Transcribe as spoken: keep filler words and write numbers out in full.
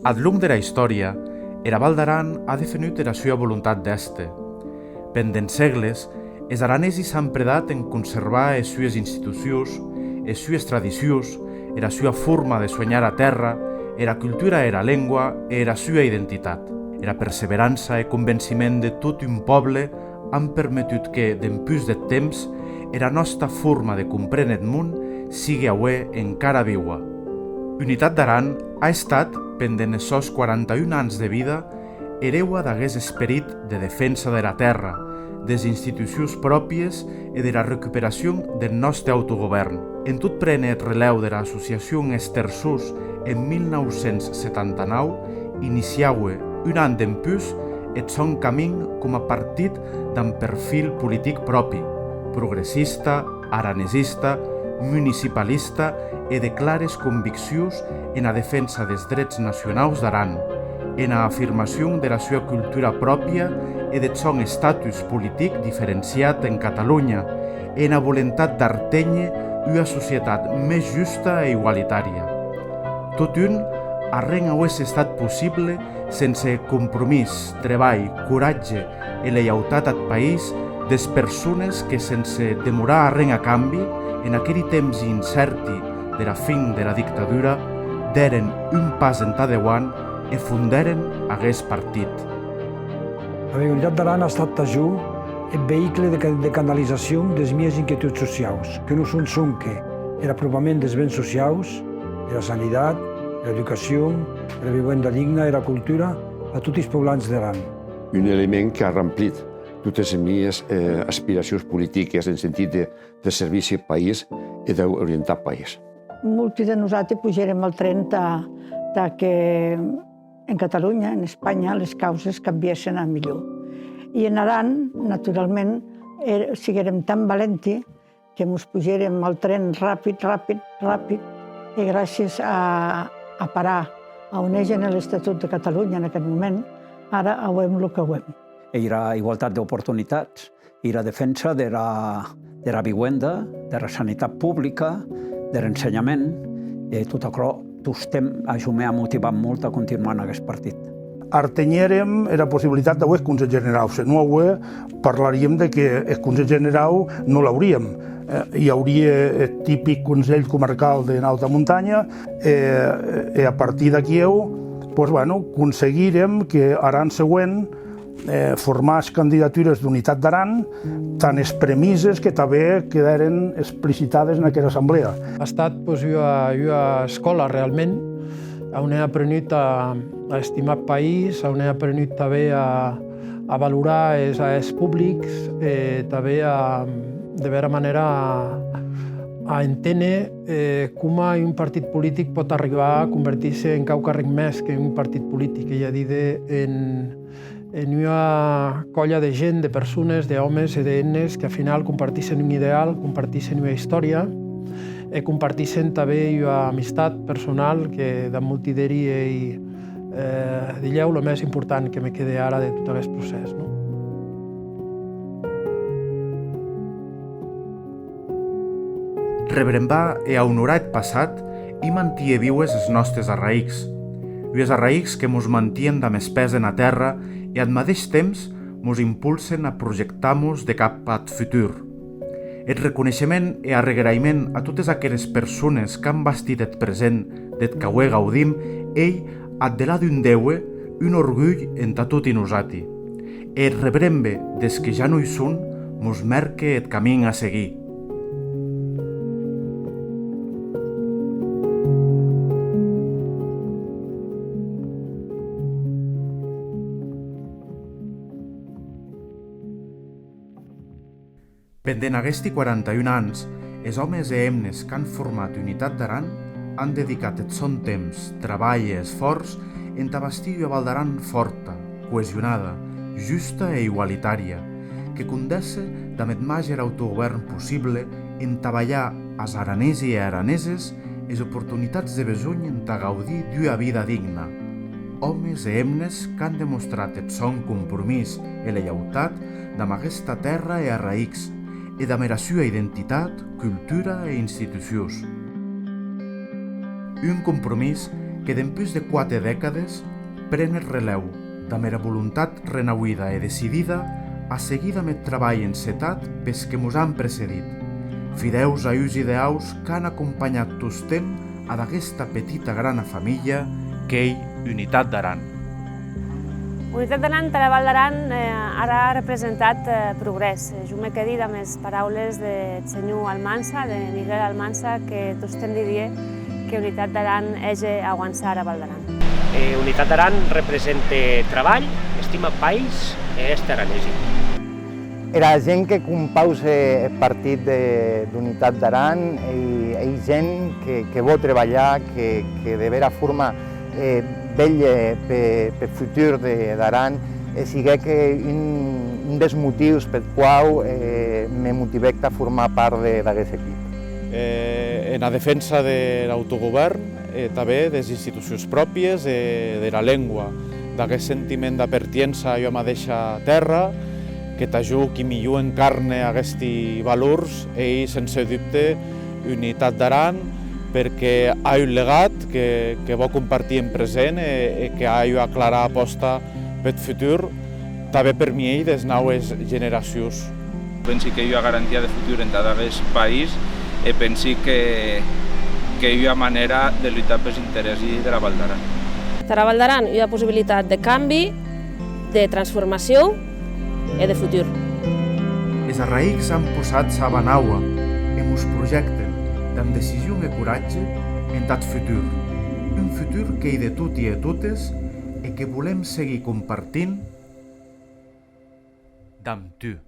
Ath long dera istòria, era Val d'Aran a defenut era sua volontat d'èster. Pendent sègles, es aranesi s'an predat en conservar es sues institucions, es sues tradicions, era sua forma de suenhar era tèrra, era cultura e era lengua e era sua identitat. Era perseverança e convenciment de tot un pòble an permetut que, dempús deth temps, era nòsta forma de compréner eth mon sigue aué encara viua. Unitat d'Aran a estat, pendent es sòns quaranta-un ans de vida, ereua d'aguest esperit de defensa dera tèrra, des institucions pròpies e dera recuperacion deth nòste autogovèrn. En tot préner eth relèu dera associacion Ester Sus en mil nau cents setanta-nau, iniciaue un an dempús eth sòn camin coma partit damb perfil politic pròpi, progressista, aranesista, municipalista e de clares conviccions ena defensa des drets nacionaus d'Aran, ena afirmacion dera sua cultura pròpia e deth sòn estatus politic diferenciat en Catalonha, e ena volentat d'arténher ua societat mès justa e igualitària. Totun, arren auesse estat possible sense eth compromís, trebalh, coratge e leiautat ath país des persones que, sense demorar arren a cambi, en aqueri tempsi incèrti dera fin dera dictadura, dèren un pas entà deuant e fondèren aguest partit. La Unitat d'Aran a estat tà jo eth veïcle de ca-, de canalizacion des mies inquietuds sociaus, que non son sonque er apropament des bens sociaus, era sanitat, era educacion, era viuenda digna, era cultura, a toti es poblants d'Aran. Un element qu'a remplit totes es mies, eh, aspiracions politiques en sentit de, de servici ath país e d'orientar país. Molti de nosati pugèrem al tren tà, tà que en Catalonha, en Espanha, les causes cambièssen a milhor. E en Aran, naturalment, er-, siguérem tan valenti que mos pugèrem al tren rapid, rapid, rapid, e gràcies a, a parar a on hègen l'Estatut de Catalonha en aqueth moment, ara auem lo qu'auem. Era igualtat d'oportunitats, era defensa dera, dera viuenda, dera sanitat publica, der ensenhament, e tot aquerò tostemp a jo me a motivat molt a continuar en aguest partit. Artenhérem era possibilitat d'auer eth Conselh Generau. Se non auer, parlaríem de que eth Conselh Generau non l'auríem. Eh, i aurie eth tipic Conselh Comarcal de Nauta Montanha, e, e a partir d'aquiu, pues, bueno, conseguírem que Aran Següent, eh, formàs candidatures d'Unitat d'Aran, tà es premisses que tanben quedèren explicitades en aquera assemblea. A estat, pues, ua, ua escòla, realment, a on è aprenut a, a estimar eth país, a on è aprenut tanben a, a valorar es ahèrs publics e tanben a, de bèra manèra, a, a enténer, eh, coma un partit politic pòt arribar a convertir-se en quauquarren mès que un partit politic, ei a díder, en, en ua còlha de gent, de persones, d'òmes e de hemnes que, ath final, compartissen un ideal, compartissen ua istòria e compartissen tanben ua amistat personal que, damb molti d'eri, ei, eh, dilhèu lo mès important que me quede ara de tot aguest procès, non? Rebrembar e a onorar eth passat ei mantier viues es nòstes arraïcs. Ues arraïcs que mos mantien damb es pès ena tèrra e, ath madeish temps, mos impulsen a projectar-mos de cap ath futur. Eth reconeishement e arregraïment a totes aqueres persones qu'an bastit eth present deth qu'aué gaudim ei, ath delà d'un déuer, un orgulh entà toti nosati. E eth rebrembe des que ja non i son mos mèrque eth camin a seguir. Pendent aguesti quaranta-un ans, es òmes e hemnes qu'an format Unitat d'Aran an dedicat eth sòn temps, trabalh e esfòrç entà bastir ua Val d'Aran fòrta, coesionada, justa e igualitària, que condèsse damb eth màger autogovèrn possible entà balhar as aranesi e araneses es oportunitats de besonh entà gaudir d'ua vida digna. Òmes e hemnes qu'an demostrat eth sòn compromís e leiautat damb aguesta tèrra e arraïcs, e damb era sua identitat, cultura e institucions. Un compromís que dempús de quate decades pren eth relèu, damb era volontat renauida e decidida a seguir damb eth trabalh encetat pes que mos an precedit. Fidèus a uns ideaus qu'an acompanhat tostemp ad aguesta petita grana familha qu'ei Unitat d'Aran. Unitat d'Aran tara Val d'Aran, eh, ara a representat, eh, progrès. Jo me quedi damb es paraules deth senhor Almansa, de Miguel Almansa, que tostemp didie que Unitat d'Aran hège auançar ara Val d'Aran. E Unitat d'Aran represente trabalh, estima eth país e èster aranesi. Era gent que compause eth partit de, d'Unitat d'Aran ei, ei gent que, que vò trebalhar, que, que de bèra forma, eh, velhe pe, peth futur de, d'Aran, e siguec, eh, un, un des motius peth quau, eh, me motivèc tà formar part de, d'aguest equip. Eh, ena defensa der autogovèrn e tanben des institucions pròpies e dera lengua, d'aguest sentiment d'apertiença a ua madeisha tèrra, que tà jo qui milhor encarne aguesti valors ei, sense dubte, Unitat d'Aran, perque a un legat que, que vò compartir en present e, e que a ua clara apòsta peth futur, tanben per miei des naues generacions. Pensi qu'ei ua garantia de futur entad aguest país e pensi que, qu'ei ua manèra de lutar pes interèssi dera Val d'Aran. Tara Val d'Aran, ua possibilitat de cambi, de transformacion e de futur. Es arraïcs an possat saba naua e mos projècten, damb decision e coratge, entath futur. Un futur qu'ei de toti e totes e que volem seguir compartint damb tu.